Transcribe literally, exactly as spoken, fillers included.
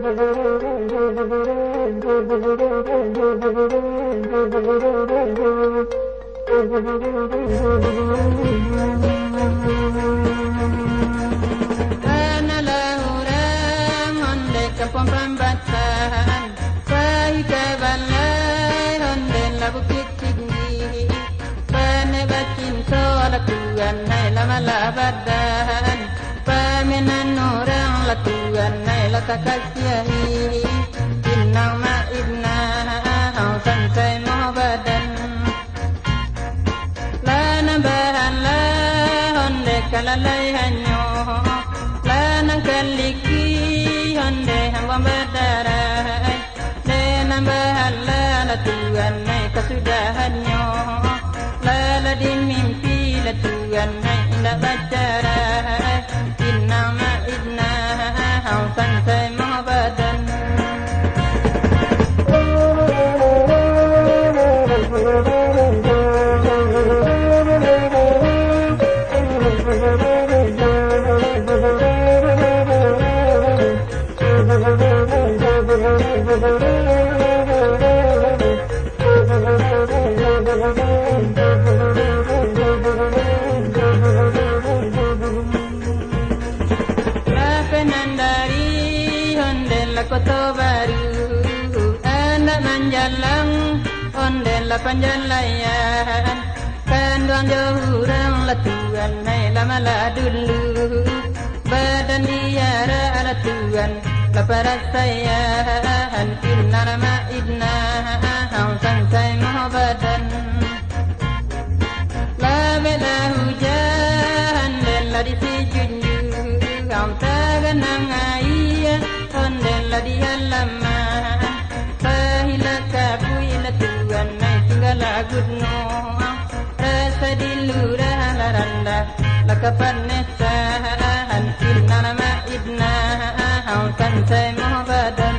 Analah urang ondeh kampuang pambatahan, pai ka balai ondeh lah Bukik Tinggi. Panek bacinto lah tuan ai, lah malah badan. Pamenan urang lah tuan ai, lah takasiahi. Pinang maidnah, hau sansai moh badan. Lah nambahan lah ondeh ka lalai hanyo, lah nan kaliki ondeh hambuang badarah. Dek nambahan lah, lah tuan ai, kasudahannyo. Lah, lah dimimpi lah tuan ai, indak bacarah. Pinang maidnah, hau sansai moh badan. Lah Penandari, ondeh lah Koto Baru, Anak Manjalang, ondeh lah Panjalaian. Kanduang jo urang lah tuan ai, lah malah dulu. Badan diarak lah tuan, lah parasaian. Pinang maidnah, hau sansai moh badan. Labek lah ujan, ondeh lah di sijunju. Hau taganang aia, ondeh lah di halaman. Pahilah kabuik lah tuan ai, tinggalah gunung. Rasa di lurah lah randah, lah kapanesan. Pinang maidnah, hau sansai moh badan.